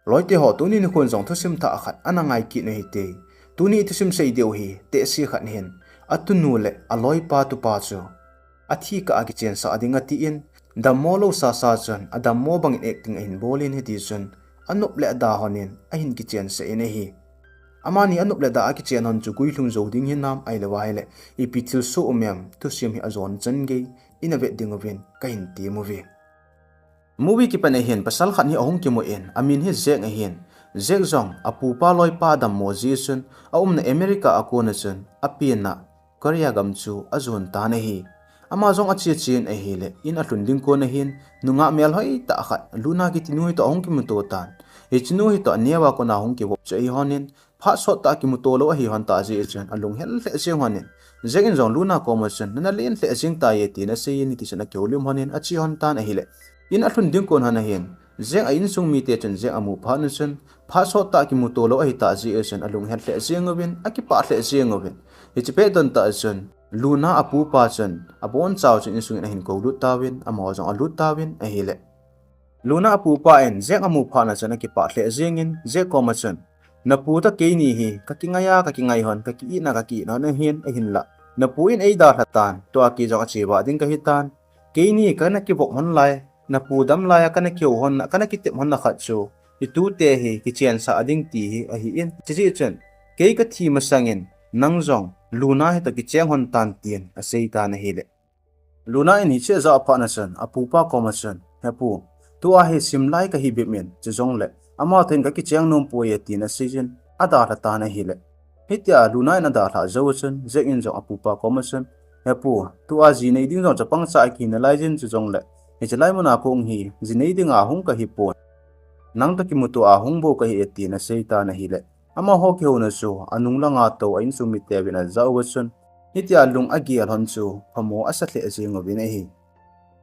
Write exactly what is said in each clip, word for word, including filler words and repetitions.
Loite ho, tuni nikhon jong thusim thah khat ana ngai kit u hite. Tuni thusim sei diu hi tehse khat hin, atunu le aloipa tupa chu athi kah a kichensah ding atin, dammo lou sasa chun adammo bangin acting ahin bol in, hiti chun anop le ada hon in ahin kichensah in ahi. Amani anop le ada a kichen hon chu guilhung jou ding hinam, ahilou ahile ipi thilsoh um em, thusim hi ajon chan gei in avet ding uvin kahin tem uve. Movie kipat a hin pasal khat hi ahung kimu in, amin hi Jack ahin. Jack jong apupa loipa adammo jeh chun aumna America a kona chun apenna Korea gam chu ajon tan ahi. Ama jong ache chen ahile, in alhun ding kon a hin nungah melhoi tah khat Luna kiti nu hi toh ahung kimuto tan. Hiche nu hi toh aneo a kona hung kivop chu ahi hon in, phat sot tah a kimuto lou ahi hon tah jeh chun alunghel lheh jeng hon in, Jack in jong Luna koma chun, "Nana len lheh jeng tai e," tin asei in, hiti chun akihoulim hon in ache hon tan ahile, in alhun ding kon hon a hin Jack a insung mite chun Jack amu phat na chun, phat sot tah a kimuto lou ahi tah jeh chun alunghel lheh jeng uvin, akipah lheh jeng uvin. Hiche pet don tah chun Luna apupa chun abonchau chun insung in ahin koulut tauvin, amaho jong alut tauvin ahile, Luna apupa in Jack amu phat na chun akipah lheh jeng in, Jack koma chun, "Napu toh keini hi kakingai a kakingai hon, kaki-it na kaki-it hon ahin, ahinlah napu in eidalha tan, tua kei jong ache vah ding kahi tan. Keini kana kivop hon lai, napu dam lai a kana kihou hon na, kana kitep hon na khat chu itute hi kichensah ding ti hi ahin, chujeh chun kei kathi masang in nang jong Luna hi toh kicheng hon tan," tin asei tan ahile, Luna in hiche ajah phat na chun apupa koma chun, "He pu, tua hi simlai kahi bep in, chujongle ama toh in kakicheng nom poi e," tin asei jin adalha tan ahile, hitia Luna in adalhah jou chun Jack in jong apupa koma chun, "He pu, tua ji nei ding jong chapang cha a kihi nalai jin, chujongle hiche lai mun a kahung hi ji nei ding a hung kahi pon, nang toh kimuto a hung bou kahi e," tin asei tan ahile, amaho kihouna chu anung langa tou a insung mite uvin ajah uva chun, hitia lung agel hon chu phamo asa lheh jeng uvin ahi.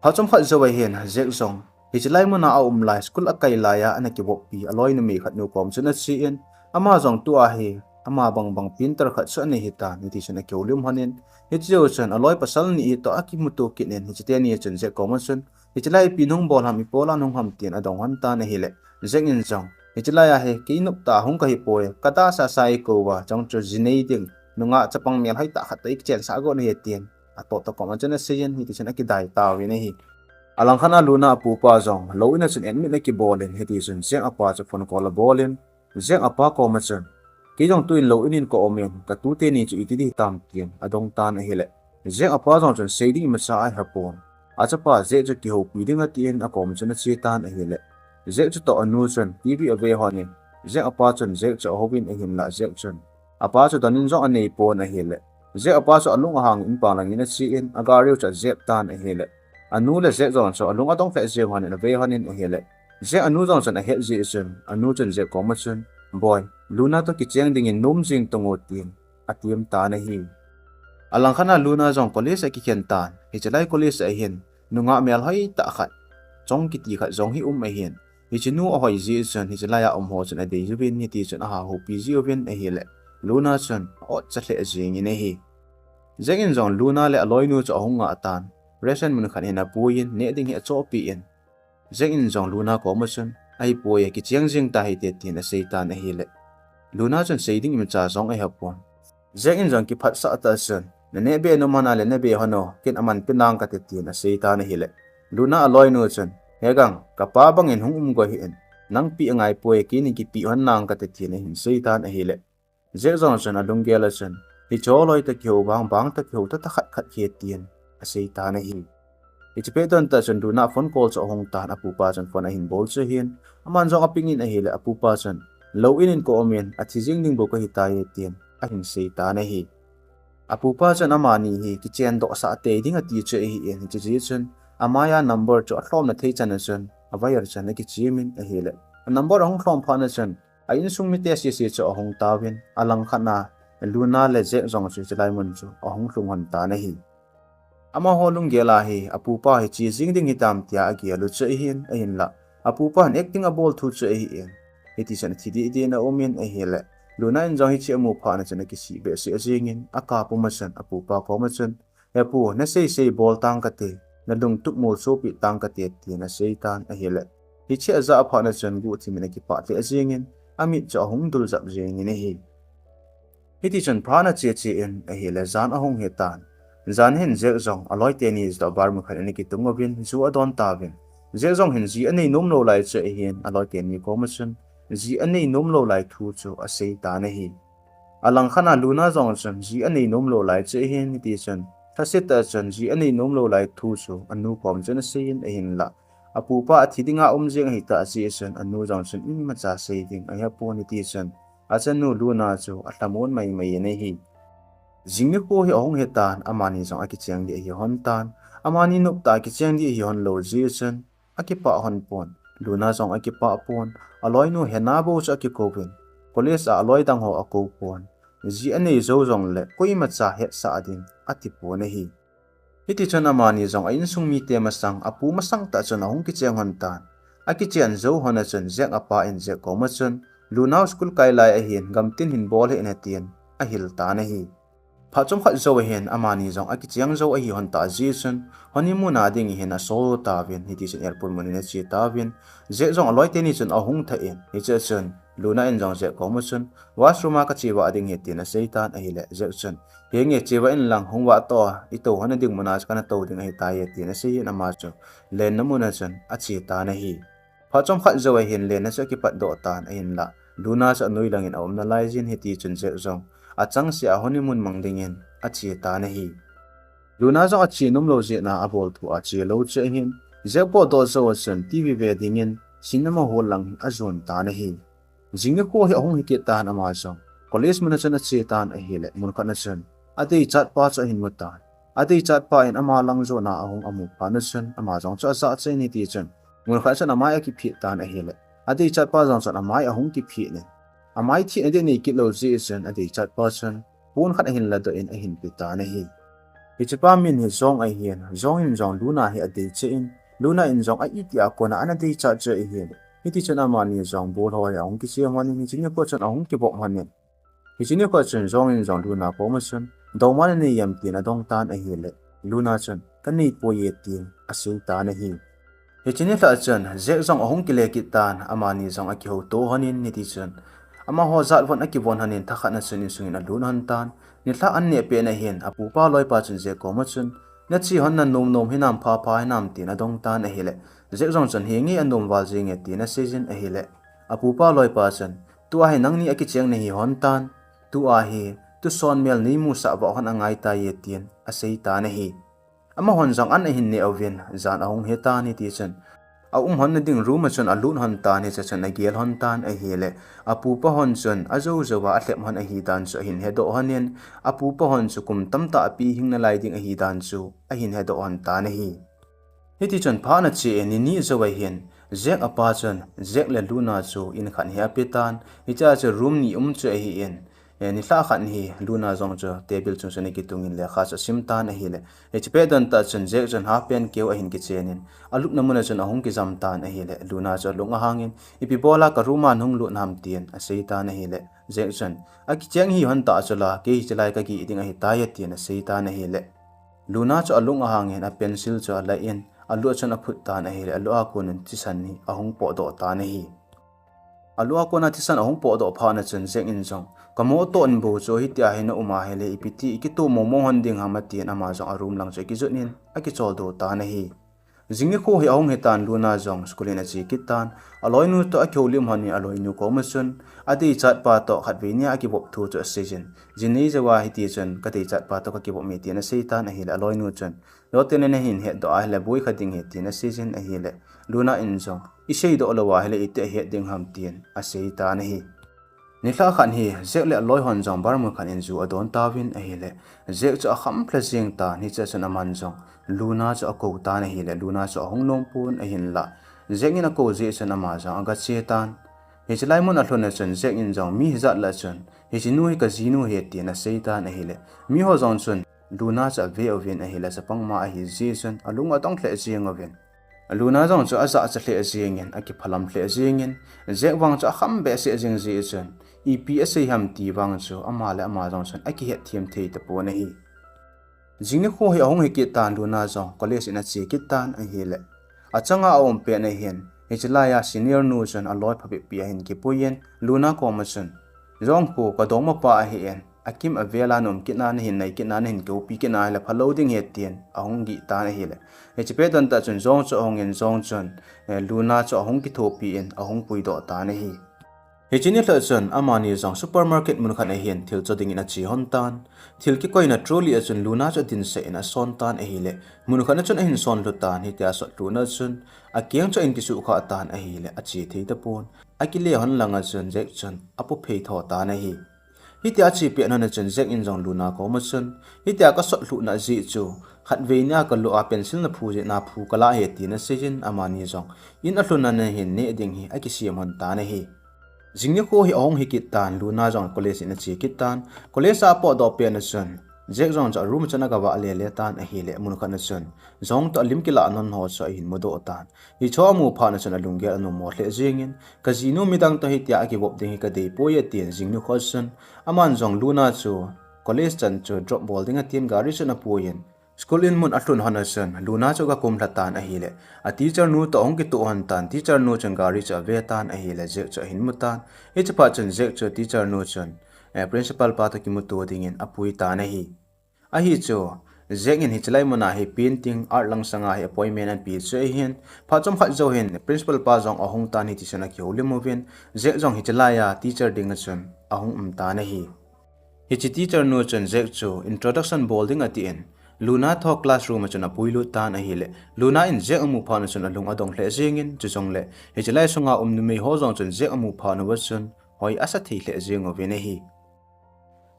Phat chomkhat jou a hin Jack jong hiche lai mun a aum lai, school akai lai a ana kivoppi aloi numei khat nu kom chun ache in, ama jong tua hi ama bangbang printer khat chu anei hitan, hiti chun akihoulim hon in, hiche jou chun aloi pasal ni hi toh akimuto kit in, hiche teni chun Jack koma chun, "Hiche lai ipi nahung bol ham, ipi bola nahung ham?" tin adong hon tan ahile, Jack in jong, "Hiche lai a hi kei nop tah a hung kahi poi, kadah sasa eikou uva, chujong chu ji nei ding nungah chapang melhoi tah khat toh eikichensah got ahi," tin atoh toh koma chun asei in, hiti chun akidai tauvin ahi. Alangkhat a Luna apupa jong lou in a chun admit akibol in, hiti chun Jack apa chu phone call abol in, Jack apa koma chun, "Kei jong tuin lou in in ka um in, ka tute ni chu iti ding hitam?" tin adong tan ahile, Jack apa jong chun sei ding imacha ahepon, achapa Jack chu kihoupi ding atin akom chun ache tan ahile, Jack chutoh anu chun TV ave hon in, Jack apa chun Jack chu ahouvin ahinlah Jack chun apa chu don in jong anei pon ahile, Jack apa chu alung ahang in pang lang in ache in, agari u chu ajep tan ahile, anu le Jack jong chu alung adong lheh jeng hon in ave hon in ahile, Jack anu jong chun ahet jeh chun anu chun Jack koma chun, "Boi, Luna toh kicheng ding in nom jing tong o," tin atem tan ahi. Alangkhat a Luna jong college akikhen tan, hiche lai college a hin nungah melhoi tah khat, Chong kiti khat jong hi um ahin, hiche nu ahoi jeh chun hiche lai a um ho chun adei uvin, hiti chun aha houpi ji uvin ahile, Luna chun aotcha lheh jeng in ahi. Jack in jong Luna le aloinu chu ahung ngah tan, restaurant mun khat hin apui in neh ding hi achohpeh in, Jack in jong Luna koma chun, "Ahipoi, kicheng jing tahite," tin asei tan ahile, Luna chun sei ding imacha jong ahepon, Jack in jong kiphatsah tah chun, "Naneh be nom hon a le nabeh hon o, ken aman pe nang kate," tin asei tan ahile, Luna aloinu chun, "Hegang, kapa bangin hung um go hih in, nang pi angai poi, keini kipe hon nang kate," tin ahin sei tan ahile, Jack jong chun alunggel a chun, "Hiche loi toh kihou vang, bang toh kihou tah tah khat khat hi," tin asei tan ahi. Hiche pet don tah chun Luna phone call chu ahung tan, apupa chun phone ahin bol chu ahin, aman jong aping in ahile, apupa chun, "Lou in in ka um in, athi jing ding bou kahi tai," tin ahin sei tan ahi. Apupa chun amani hi kichen doh sah tei ding ati chu ahin, hiche jeh chun amaiya number chu alhomna thei chan a chun avial chan akichem in ahile, a number ahung lhom phat na chun a insung mite sese chu ahung tauvin, alangkhat a Luna le Jack jong chu hiche lai mun chu ahung lhung hon tan ahi. Amaho lunggel a hi apupa hi che jing ding hitam tia agel u chu ahin, ahinlah apupa hin acting abol thu chu ahin, hiti chun athi deh deh in aum in ahile, Luna in jong hiche amu phat na chun akisih behseh jeng in, akap pum a chun apupa koma chun, "He pu, nasei sei bol tang kate, nalungtup molso peh tang kate," tin asei tan ahile, Hiche ajah phat na chun guhthim in akipah lheh jeng in, amit chu ahung dul jap jeng in ahi. Hiti chun phat ache che in ahile jan ahung hi tan. Jan hin Jack jong aloi teni toh bar mun khat in akitung uvin ju adon tauvin. Jack jong hin ji anei nom lou lai chu ahin aloi teni koma chun ji anei nom lou lai thu chu asei tan ahi. Alang khat a Luna jong chun ji anei nom lou lai chu ahin hiti chun lhasetah chun ji anei nom lou lai thu chu anu kom chun asei in ahinlah apupa athi dinga um jeng ahitah jeh chun anu jong chun imacha sei ding ahi pon hiti chun achanu Luna chu alhamon maimai in ahi. Jing nikho hi ahung hi tan amani jong akicheng ding ahi hon tan. Amani noptah a kicheng ding ahi hon lou jeh chun akipah hon pon. Luna jong akipah pon. Aloinu Hena bou chu akikouvin. College a aloi dang ho akou pon. Ji anei jou jongle koimacha hetsah ding ati pon ahi. Hiti chun amani jong a insung mite masang, apu masang tah chun ahung kicheng hon tan. Akichen jou hon a chun Jack apa in Jack koma chun, Luna school kai lai ahin, gamtin hin bol hih in tin ahil tan ahi. Phat chomkhat jou ahin amani jong akicheng jou ahi hon tah jeh chun, honeymoon a ding hin asol tauvin, hiti chun airport mun in ache tauvin, Jack jong aloi teni chun ahung thah in, hiche chun Luna in jong Jack koma chun, washroom a kache vah ding ahi tin asei tan ahile, Jack chun, henge che vah in lang hung vah toh, itou hon a ding mun a chu kana tou ding ahitai tin asei in ama chu lenna mun a chun ache tan ahi. Phat chomkhat jou ahin lenna chu akipat doh tan ahinlah, Luna chu anoi lang in aum nalai jin hiti chun Jack jong achangseh a honeymoon mang ding in ache tan ahi. Luna jong ache nom lou jeh a abol thu ache lou chu ahin, Jack potdoh jou a chun TV ve ding in cinema hall lang hi ajon tan ahi. Jing nikho hi ahung hi kit tan ama jong college mun a chun ache tan ahile, mun khat na chun adeichat pa chu ahin mu tan. Adeichat pa in ama lang jon a ahung amu phat na chun ama jong chu ajachat in hiti chun mun khat chun amai akiphet tan ahile, adeichat pa jong chun amai ahung kiphet in, amai thina ding nei kit lou jeh chun adeichat pa chun pon khat ahin ladoh in ahin pe tan ahi. Hiche pa min hi Jong ahin, Jong in jong Luna hi adei cheh in, Luna in jong a itia kona ana deichat chu ahin. Hiti chun amani jong bol ho hi ahung kisem hon in, hiche nikho chun ahung kibom hon in. Hiche nikho chun Jong in jong Luna koma chun, dongma nanei em tin adong tan ahile, Luna chun, kanei poi e tin asei tan ahi. Hiche nilhah chun Jack jong ahung kile kit tan, amani jong akihouto hon in, hiti chun amaho jat von akivon hon in, thakhat na chun insung in alut hon tan. Nilhah an neh pet na hin apupa loipa chun Jack koma chun, nache hon nanom nom hinam, phapha hinam tin adong tan ahile, Jack jong chun, henge anom val jenge tin asei jin ahile, apupa loipa chun, tua hi nangni akicheng nahi hon tan, tua hi tusonmel neimusah vah hon angaitai e tin asei tan ahi. Amahon jong an ahin neh uvin, jan ahung hi tan hiti chun, aum hon na ding room a chun alut hon tan, hiche chun agel hon tan ahile, apupa hon chun ajou jouva alhep hon ahidan chu ahin hedoh hon in, apupa hon chu kum tamtah pi hing nalai ding ahidan chu ahin hedoh hon tan ahi. Hiti chun phat ache in ni ni jou ahin, Jack apa chun Jack le Luna chu in khat hi ape tan, hichea chu room ni um chu ahin, nilhah khat hi Luna jong chu table chung chun akitung in lekha chu asim tan ahile, hiche pet don tah chun Jack chun half pant keu ahin kichen in, alupna mun a chun ahung kijam tan ahile, Luna chu alung ahang in, ipi bol a ka room a nahung lut ham tin asei tan ahile, Jack chun, akicheng hi hon tah chu la, kei hiche lai kageh ding ahitai e tin asei tan ahile, Luna chu alung ahang in a pencil chu alah in, alu a chun aphut tan ahile, alu a kon in thisan hi ahung potdoh tan ahi. Alu a kon a thisan ahung potdoh phat na chun Jack in jong, kamoh toh in bou chu hitia hi na um ahile, ipi ti ikitoh mong mong hon ding ham atin ama jong a room lang chu akijot in akicholdo tan ahi. Jing nikho hi ahung hi tan, Luna jong school in ache kit tan, aloinu toh akihoulim hon in aloinu koma chun, adeichat pa toh khatvei nia akivop thu chu asei jin, jing nei jouva hiti chun kadeichat pa toh kakivop e tin asei tan ahile, aloinu chun, lote le nahin hetdoh ahile boi kha ding ahi tin asei jin ahile, Luna in jong, iseidoh lou ahile iti ahet ding ham tin asei tan ahi. Nilhah khat hi Jack le aloi hon jong bar mun khat in ju adon tauvin ahile, Jack chu akham lha jeng tan, hichea chun aman jong Luna chu akou tan ahile, Luna chu ahung nom pon ahinlah, Jack in akou jeh chun ama jong agache tan. Hiche lai mun alhun a chun Jack in jong mi hijat lah chun, hiche nu hi kajinu ahi tin asei tan ahile, miho jong chun Luna chu ave uvin ahile, chapang ma ahi jeh chun alung adong lheh jeng uvin, Luna jong chu ajahcha lheh jeng in, akiphalam lheh jeng in, Jack vang chu akham behseh jeng jeh chun, ipi asei ham ti vang chu ama le ama jong chun akihetthem thei tapon ahi. Jing nikho hi ahung hi kit tan, Luna jong college in ache kit tan ahile, achanga aum pet na hin, Hiche laiya senior nu chun aloi phabep pi ahin kipuiyin, Luna koma chun, Jong khu kadongma pa ahin, akim avel a naum kitna nahin nei kitna nahin kihoupi kitna hile phalou ding ahi tin ahung gih tan ahile. Hiche pet don tah chun Jong chu ahungin Jong chun, eh, Luna chu ahung kithopi in ahung puidoh tan ahi. Hiche nilhah chun amani jong supermarket mun khat ahin thil cho dingin ache lhon tan. Thil kikoina trolley a chun Luna chu adinsah in ason tan ahile. Mun khat a chun ahin son lhu tan, hitia asot lhuna chun akeng chu ahin kisuhkhah tan ahile, ache thei tapon. Akile lhon langa chun Jack chun apu phei tho tan ahi. Hitia ache pet lhon a chun Jack in jong Luna koma chun, hitia kasot lhuhna jeh chu, khatvei nia kalu a pencil naphu jeh a phu kalah ahi tin aseiyin, amani jong in alhun lhon a hin neh ding hi akisem lhon tan ahi. Jing nikho hi ahung hi kit tan, Luna jong college in ache kit tan. College a apotdoh pet a chun Jack jong chu aroom a chun agavah lele tan ahile, mun khat a chun Jong toh alim kilah lhon ho chu ahin mudoh tan. Hichu amu phat a chun alunggel anom mo lheh jengin, kajinu midang toh hitia akivop ding hi kadei poi atin, jing nikho a chun aman jong Luna chu college chan chu drop bol ding atin gari chun apuiyin, school in mun alhun lhon a chun Luna chu agakum lha tan ahile, a teacher nu toh ahung kitoh lhon tan, teacher nu chun gari chu ave tan ahile, Jack chu ahin mu tan. Hiche phat chun Jack chu teacher nu chun, eh, principal pa toh kimuto dingin apui tan ahi. Ahi chu, Jack in hiche lai mun a hi painting art langsang a hi appointment anapeh chu ahin, phat chomkhat jou hin principal pa jong ahung tan, hitichun akihoulim uvin, Jack jong hiche laiya teacher dinga chun ahung um tan ahi. Hiche teacher nu chun Jack chu introduction bol ding atin, Luna toh classroom a chun apuilut tan ahile, Luna in Jack amu phat a chun alung adong lheh jengin, chujongle hiche lai sunga um numei ho jong chun Jack amu phat uva chun hoi asa thei lheh jeng uvin ahi.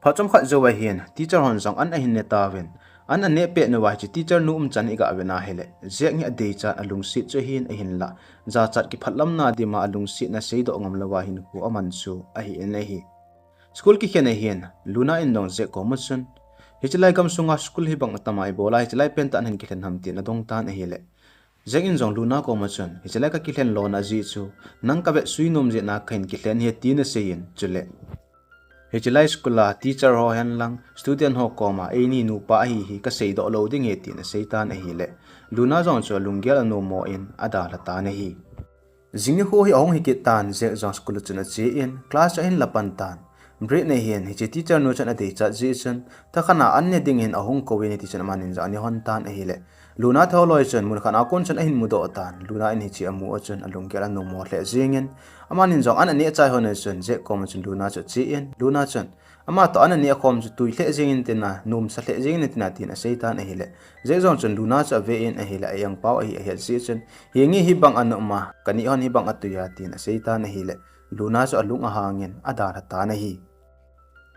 Phat chomkhat jou ahin teacher hon jong an ahin ne tauvin, an aneh pet uva hiche teacher nu umchan igah vet a hile, Jack hi adeichat alungset chu ahin, ahinlah jachat kiphatlamna dima alungsetna seidoh ngam louva hinkho aman chu ahin ahi. School kikhen ahin Luna in jong Jack koma chun, hiche lai gamsunga school hibang atama ibola hiche lai pentah nahin kilhen ham tin adong tan ahile, Jack in jong Luna koma chun, hiche lai kakilhen lona jeh chu nang kavetsui nom jeh a kahin kilhen ahi tin aseiyin, chule hiche lai school a teacher ho henlang student ho koma eini nupa ahi hi kaseidoh lou ding ahi tin asei tan ahile, Luna jong chu alunggel anom mo in adalha tan ahi. Jing nikho hi ahung hi kit tan, Jack jong school a chun ache in class chu ahin la pan tan. Break na hin hiche teacher nu chun adeichat jeh chun, thakhat a an ne ding hin ahung kouvin, hitichun amanin jong ane lhon tan ahile, Luna toh loi chun mun khat a kon chun ahin mudoh tan. Luna in hiche amu a chun alunggel anom mo lheh jengin, amanin jong an aneh chai lhon a chun Jack koma chun Luna chu ache in, Luna chun ama toh an aneh khom chu tui lheh jengin tina, nomsa lheh jengin tina tin asei tan ahile, Jack jong chun Luna chu ave in ahile, a-engpao ahi ahet jeh chun, henge hibang anom a, kaneh hon hibang atui a tin asei tan ahile, Luna chu alung ahangin adalha tan ahi.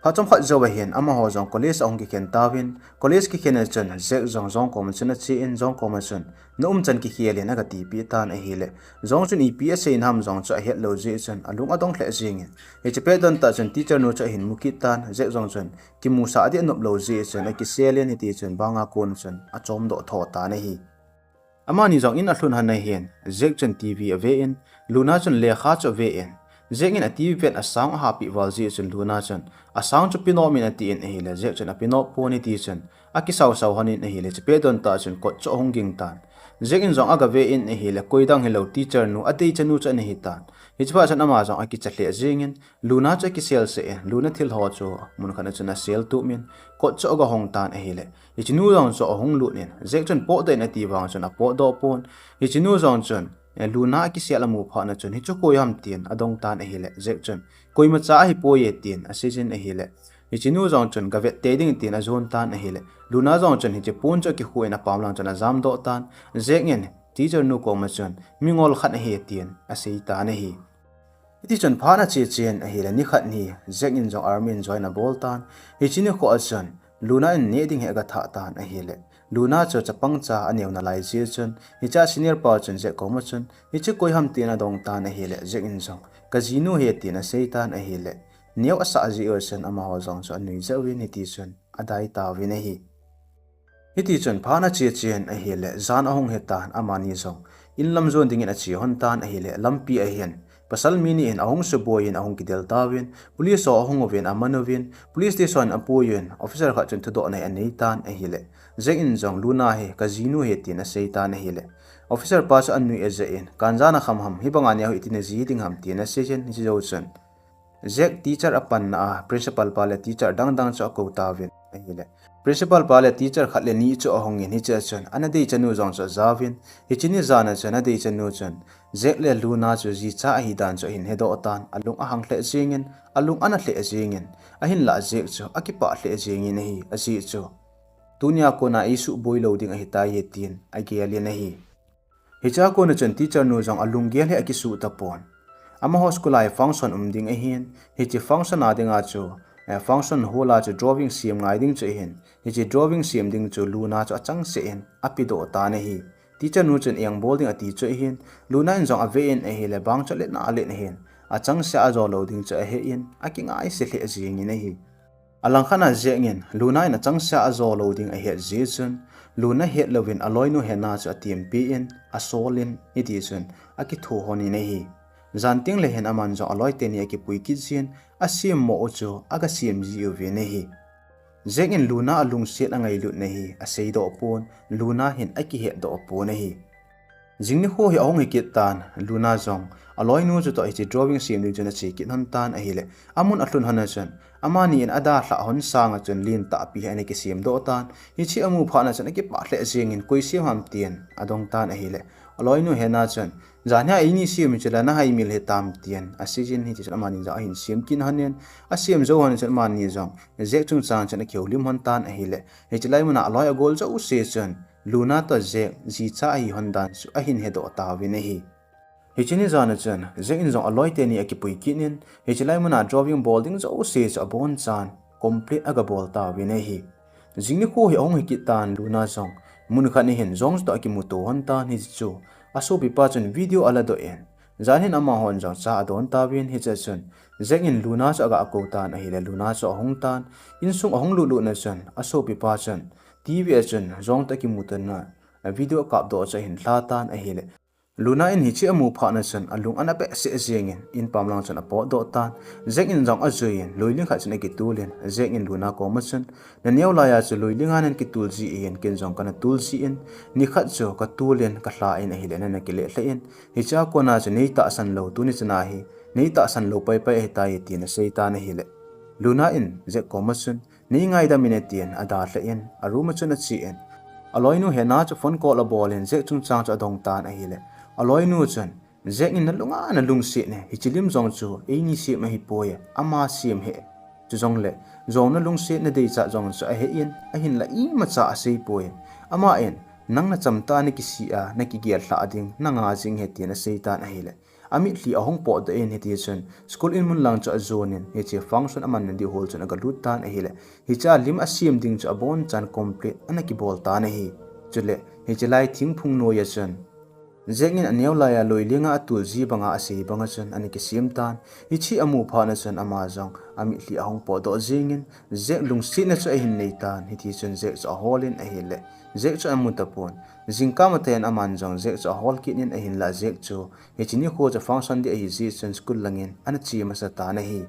Phat chomkhat jou ahin amaho jong college ahung kikhen tauvin, college kikhen a chun Jack jong Jong koma chun ache in, Jong koma chun na umchan kikhel in agatipeh tan ahile, Jong chun ipi asei nam jong chu ahet lou jeh chun alung adong lheh jengin, hiche pet don tah chun teacher nu chu ahin mu kit tan, Jack jong chun kimusah ding anop lou jeh chun akisel in, hitichun banga kon chun achomdoh tho tan ahi. Amani jong in alhun lhon ahin, Jack chun TV ave in, Luna chun lekha chu ave in, Jack in a TV pen a sound ahahpeh val jeh chun Luna chun a sound chu penom in atin ahile, Jack chun apenom pon, hitichun akisausau lhon in ahile, hiche pet don tah chun kot chu ahung ging tan. Jack in jong agave in ahile, koidang hilou teacher nu, adeicha nu chu ana hitan. Hiche phat chun ama jong akicha lheh jengin, Luna chu akiselsah in, Luna thil ho chu mun khat a chun asel tup in, kot chu agahong tan ahile, hiche nu jong chu ahung lut in, Jack chun potdoh in ati vang chun apotdoh pon. Hiche nu jong chun, eh, Luna akisel amu phat a chun, hichu koi ham tin adong tan ahile, Jack chun, koimacha ahipoi e tin aseijin ahile, hiche nu jong chun gavet tei ding tin ajon tan ahile, Luna jong chun hiche pon chu akikhu in apam lang chun ajamdoh tan. Jack in teacher nu koma chun, mingol khat ahi tin asei tan ahi. Hitichun phat ache chen ahile, nikhat hi Jack in jong army in join abol tan. Hiche nikho a chun Luna in neh ding hi agathah tan ahile, Luna chu chapang cha aneo nalai jeh chun, hichea senior pa chun Jack koma chun, hichu koi ham tin adong tan ahile, Jack in jong kajinu ahi tin asei tan ahile, neo asah jeh u chun amaho jong chu anui jeh uvin, hitichun adai tauvin ahi. Hitichun phat ache chen ahile, jan ahung hitan, amani jong in lam jon dingin ache lhon tan ahile, lampi ahin pasal mi ni in ahung suboi in ahung kidel tauvin, police ho ahung uvin aman uvin, police station apuiyun, officer khat chun thudohna anei tan ahile, Jack in jong Luna hi kajinu ahi tin asei tan ahile, officer pa chu anui ajah in, "Kanjan a kham ham, hibanga neo hi iti naji ding ham?" tin asei jin, hiche jou chun Jack teacher apanna a principal pa le teacher dangdang chu akou tauvin ahile, principal pa le teacher khat le ni chu ahungin, hiche a chun ana deichanu jong chu ajaovin, hiche ni jan a chun adeichanu chun Jack le Luna chu jicha ahi dan chu ahin hedoh tan, alung ahang lheh jengin, alung ana lheh jengin, ahinlah Jack chu akipah lheh jengin ahi, ajeh chu tunia kona eisuh boi lou ding ahitai e tin agelin ahi. Hichea kona chun teacher nu jong alunggel hi akisuh tapon. Amaho school a hi function um ding ahin, hiche function a dinga chu, eh, function hall a chu drawing sem ngai ding chu ahin, hiche drawing sem ding chu Luna chu achangseh in apedoh tan ahi. Teacher nu chun engbol ding ati chu ahin, Luna in jong ave in ahile bang chu alet na alet ahin, achangseh a ajo lou ding chu ahe in, akingaise lheh jengin ahi. Alangkhat a Jack in Luna in achangseh a ajo lou ding ahet jeh chun, Luna het louvin aloinu Hannah chu atempi in, asolin, hiti chun akitho lhonin ahi. Jan teng le hin aman jong aloi teni akipui kit jin, asem mo u chu agasem jiuvin ahi. Jack in Luna alungset angailutna hi aseidoh pon, Luna hin akihetdoh pon ahi. Jing nikho hi ahung hi kit tan, Luna jong aloinu chutoh hiche drawing sem ding chun ache kit lhon tan ahile, amun alhun lhon a chun, amani in adalhah lhon sanga chun lentahpi hi ana kisemdoh tan, hiche amu phat na chun akipah lheh jengin, "Koi sem ham?" tin adong tan ahile, aloinu Hannah chun, "Janhi a eini sem hi chule nahaimil hitam," tin asei jin, hiti chun amani jong ahin sem kit lhonin, asem jou lhon chun amani jong Jack chungchang chun akihoulim lhon tan ahile, hiche lai muna aloi agol jouse chun Luna toh Jack jicha ahi lhon dan chu ahin hedoh tauvin ahi. Hiche ni jan a chun Jack in jong aloi teni akipui kit in, hiche lai muna drawing bol ding jouse chu abonchan complete agabol tauvin ahi. Jing nikho hi ahung hi kit tan, Luna jong mun khat a hin Jong toh akimuto lhon tan, hiche chu asopipa chun video aladoh in, jan hin amahon jong cha adon tauvin, hiche a chun Jack in Luna chu agakou tan ahile, Luna chu ahung tan, insung ahung lutlut na chun asopipa chun TV a chun Jong toh akimutona video akapdoh chu ahin lha tan ahile, Luna in hiche amu phat na chun alung ana behseh jengin, inpam lang chun apotdoh tan. Jack in jong ajuiyin, loiling khat chun akitulin, Jack in Luna koma chun, "Naneo laiya chu loiling a nan kitul ji ahin, ken jong kana tul jin, nikhat chu katulin kalhan ahile, nana kile lheh in, hichea kona chu neitahsan lou, tuni chana hi neitahsan lou paipai ahitai," tin asei tan ahile, Luna in Jack koma chun, "Neingaidam in," tin adalhan, aroom a chun achen, aloinu Hannah chu phone call abolin, Jack chungchang chu adong tan ahile, aloinu chun, "Jack in nalunga nalungset in, hiche lim jong chu eini sem ahipoi, ama sem ahi. Chujongle, Jong nalungsetna deichat jong chu ahe in, ahinla imacha aseipoi. Aman, nang nachamtah a nakisih a, nakigel lhah ding, nanga jing ahi," tin asei tan ahile, amitlhi ahung potdoh in, hiti chun school in mun lang chu ajonin, hiche function amanna ding hall chun agalut tan ahile, hichea lim asem ding chu abonchan complete ana kibol tan ahi. Chule hiche lai thingphung noiya chun Jack in aneo laiya loiling a atul ji banga asei banga chun ana kisem tan, hiche amu phat na chun ama jong amitlhi ahung potdoh jengin, Jack lungsetna chu ahin nei tan, hiti chun Jack chu aholin ahile, Jack chu amu tapon. Jingkah matah in aman jong Jack chu ahol kit in, ahinla Jack chu hiche nikho chu function ding ahi jeh chun school langin ana che masa tan ahi.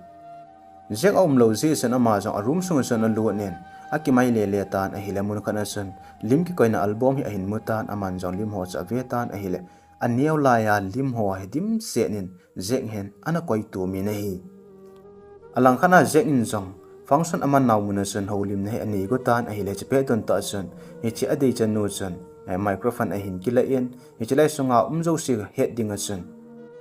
Jack aum lou jeh chun ama jong aroom sunga chun alut in, akimai lele tan ahile, mun khat a chun lim kikoina album hi ahin mu tan, aman jong lim ho chu ave tan ahile, aneo laiya lim ho hi dimset in Jack hin ana koi tumin ahi. Alangkhat a Jack in jong function aman nau mun a chun houlimna hi anei go tan ahile, hiche pet don tah chun hiche adeichat nu chun, eh, microphone ahin kilah in, hiche lai sunga um jouse het ding a chun,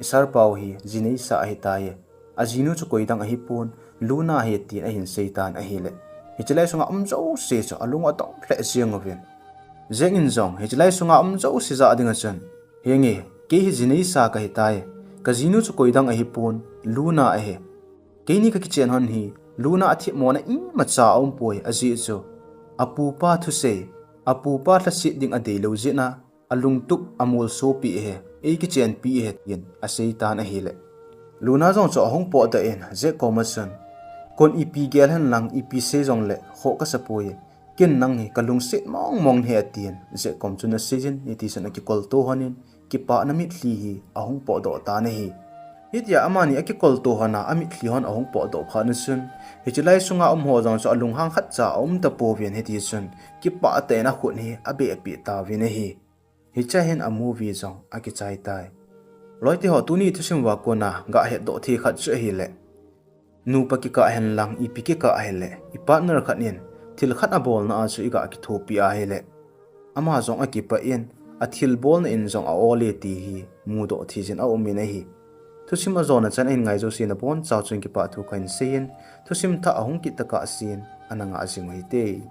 "I sir pau hi ji neisa ahitai. Ajinu chu koidang ahipon, Luna ahi," tin ahin sei tan ahile, hiche lai sunga um jouse chu alung adong lheh jeng uvin. Jack in jong hiche lai sunga um jouse jah ding a chun, "Henge, kei hi ji neisa kahitai. Kajinu chu koidang ahipon, Luna ahi. Keini kakichen lhon hi Luna a themmo na imacha aumpoi, ajeh chu apupa thusei, apupa lhaset ding adeilou jeh a, alungtup amolsopi ahi, eikichenpi ahi," tin asei tan ahile, Luna jong chu ahung potdoh in Jack koma chun, "Kon ipi gel hen lang, ipi sei jongle khoh kasapoi. Ken nang hi kalungset mong mong ahi," tin Jack kom chun asei jin, hiti chun akikolto lhonin, kipahna mitlhi hi ahung potdoh tan ahi. Hitia amani akikolto hon a, amitlhi hon ahung potdoh phat un chun, hiche lai sunga um ho jong chu alunghang khatcha aum tapouvin, hiti chun kipah tah in akhut hi abehpeh tauvin ahi. Hichea hin a movie jong akichai tai. Loite ho, tuni thusim uva kona gahetdoh thei khat chu ahile, nupa kikah henlang ipi kikah hile, i partner khat in thil khat abolna a chu iga kithopi ahile, ama jong akipah in, athilbolna in jong a-ol e ti hi mudoh theijin aumin ahi. Thusim ajona chan ahin ngai jouse nabonchauva chun kipah thu kahin seiyin, thusim thah ahung kit tokah sen ana ngah jing uhite.